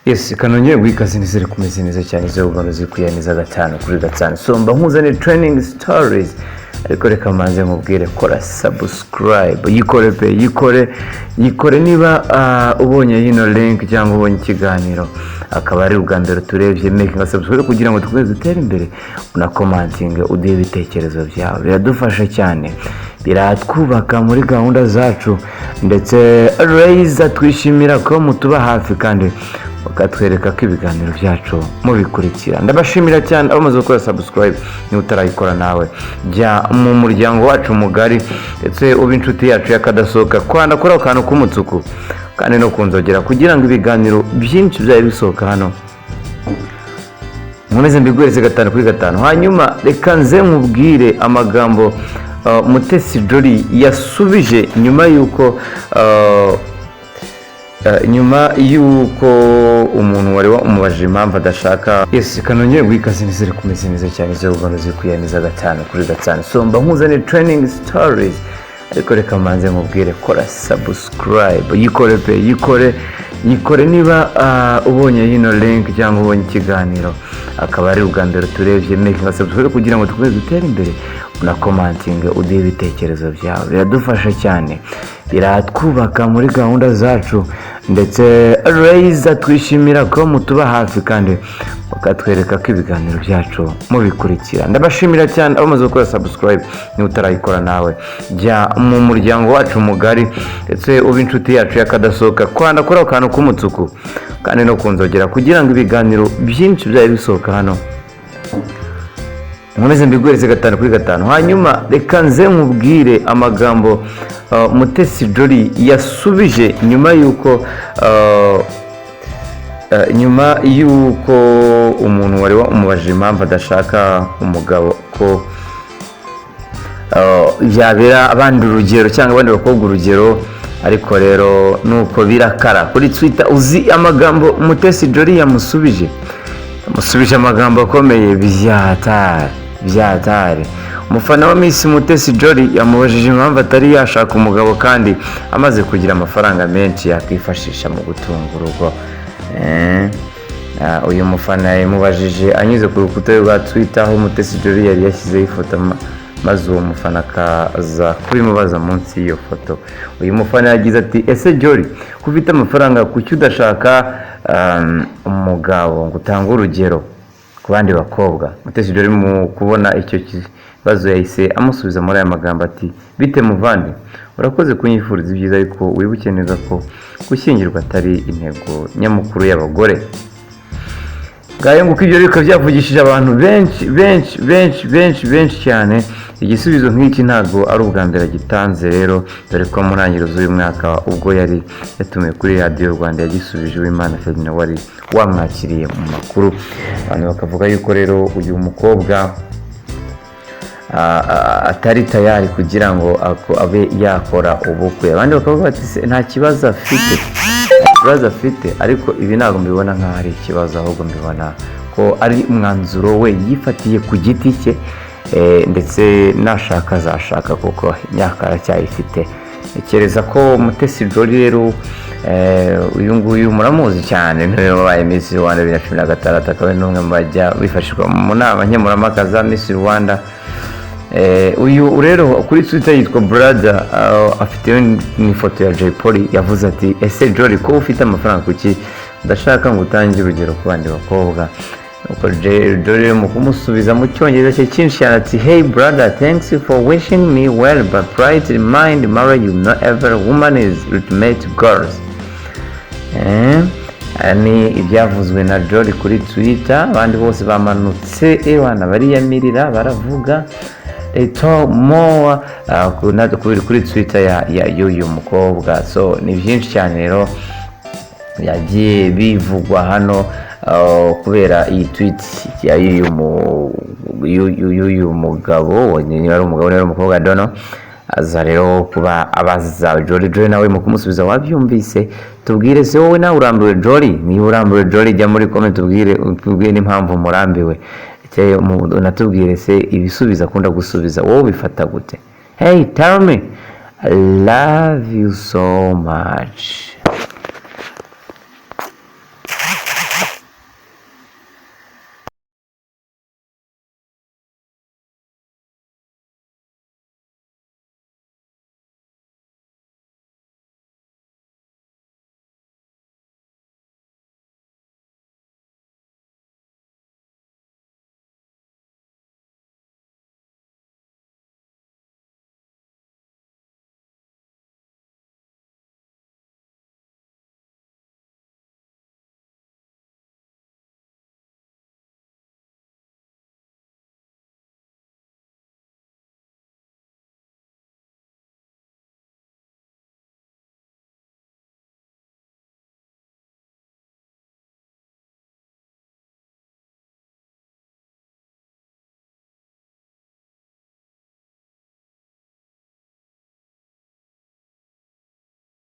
Yes, kanongere guha ikaze, nizere kumeze neza cyane, izo rugano zikwiye neza gatanu kuri gatanu. So mba nkuzaniye trending stories, ariko reka manze mubwire kora subscribe, yikore pe, yikore, yikore. Niba ubonye hino link cyangwa ubonye ikiganiro akaba ari ubwa mbere turebye, making subscribe kugira ngo dukomeze dutere imbere, unacommentinge, uduhe ibitekerezo byawe, biradufasha cyane, biratwubaka muri gahunda zacu. Ndetse Reza twishimira ko mutuba hafi kandi bakatwereka ko ibiganiro byacu mubikurikira. Ndabashimira cyane abamaze gukora subscribe. Niba utarayikora nawe, jya mu muryango wacu mugari ndetse ube inshuti yacu y'akadasohoka. Kwanda kuri ako kantu k'umutuku kandi no kunzogera kugira ngo ibiganiro byinshi byaba bisohoka hano nkomeze mbiguhereze gatanu kuri gatanu. Hanyuma reka nze nkubwire amagambo Mutesi Jolly yasubije nyuma y'uko umuntu wari wamubajije impamvu adashaka. Yes, kanongere guha ikaze, nizere kumeze neza cyane, izo rugano zikwiye neza gatanu kuri gatanu. So mba nkuzaniye trending stories, ariko reka manze mubwire kora subscribe, yikore pe, yikore, yikore. Niba ubonye hino link cyangwa ubonye ikiganiro akaba ari ubwa mbere turebye, making subscribe kugira ngo dukomeze dutere imbere, unacommentinge, uduhe ibitekerezo byawe, biradufasha cyane, biratwubaka muri gahunda zacu. Ndetse Reza twishimira ko mutuba hafi kandi bakatwereka ko ibiganiro byacu mubikurikira. Ndabashimira cyane abamaze gukora subscribe. Niba utarayikora nawe, jya mu muryango wacu mugari ndetse ube inshuti yacu y'akadasohoka. Kwanda kuri ako kantu k'umutuku kandi no kunzogera kugira ngo ibiganiro byinshi byaba bisohoka hano nkomeze mbiguhereze gatanu kuri gatanu. Hanyuma reka nze nkubwire amagambo Mutesi Jolly yasubije nyuma y'uko umuntu wari wamubajije impamvu adashaka umugabo ko byabera abandi urugero cyangwa abandi bakobwa urugero. Ariko rero nuko birakara kuri Twitter. Uzi amagambo Mutesi Jolly yamusubije? Yamusubije amagambo akomeye byatari byatari. Umufana wa Miss Mutesi Jolly yamubajije impamvu atari yashaka umugabo kandi amaze kugira amafaranga menshi yakwifashisha mu gutunga urugo. Uyu mufana yamubajije anyuze ku rukuta rwa Twitter, aho Mutesi Jolly yari yashyizeho ifoto, maze uwo mufana akaza kubimubaza munsi y'iyo foto. Uyu mufana yagize ati: "Ese Jolly, ko ufite amafaranga, kuki udashaka umugabo ngo utange urugero ku bandi bakobwa?" Mutesi Jolly mu kubona icyo kibazo yahise amusubiza muri aya magambo ati: "Bite muvandi, urakoze kunyifuriza ibyiza, ariko wibuke neza ko gushyingirwa atari intego nyamukuru y'abagore." Ngayo nguko. Ibyo bikaba byavugishije abantu benshi benshi benshi benshi benshi cyane. Igisubizo nk'iki ntabwo ari ubwa mbere agitanze rero, dore ko mu ntangiriro z'uyu mwaka ubwo yari yatumiwe kuri Radiyo Rwanda yagisubije Uwimana Ferdinand wari wamwakiriye mu makuru. Abantu bakavuga yuko rero uyu mukobwa atari tayari kugira ngo abe yakora ubukwe. Abandi bakavuga bati: "Se, nta kibazo afite, nta kibazo afite." Ariko ibi ntabwo mbibona nk'aho ari ikibazo, ahubwo mbibona ko ari umwanzuro we yifatiye ku giti cye, ndetse nashaka azashaka kuko imyaka aracyayifite. Ntekereza ko Mutesi Jolly rero, uyu nguyu muramuzi cyane, niwe wabaye Miss Rwanda 2016, akaba ari n'umwe mu bajya bifashishwa mu nama nkemurampaka za Miss Rwanda. Uyu rero kuri Twitter yitwa Brother, afite n'ifoto ya Jay Polly. Yavuze ati: "Ese Jolly, ko ufite amafaranga, kuki udashaka ngo utange urugero ku bandi bakobwa?" Nuko Jolly rero mu kumusubiza mu Cyongereza cye cyinshi cyane ati: "Hey brother, thanks for wishing me well, but please remind marriage is not every woman is ultimate goals." Aya ni ibyavuzwe na Jolly kuri Twitter. Abandi bose bamanutse ewana bariyamirira, baravuga talk more kuri Twitter ya y'uyu mukobwa. So ni byinshi cyane rero byagiye bivugwa hano kubera iyi tweet ya y'uyu mugabo. Niba ari umugabo, niba ari umukobwa, dono aza rero kuba abaza Jolly. Jolly nawe mu kumusubiza wabyumvise. Tubwire se, wowe nawe urambiwe Jolly? Niba urambiwe Jolly, jya muri comment tubwire n'impamvu murambiwe. Unatubwire se ibisubizo akunda gusubiza wowe ubifata gute? Hey, tell me. I love you so much.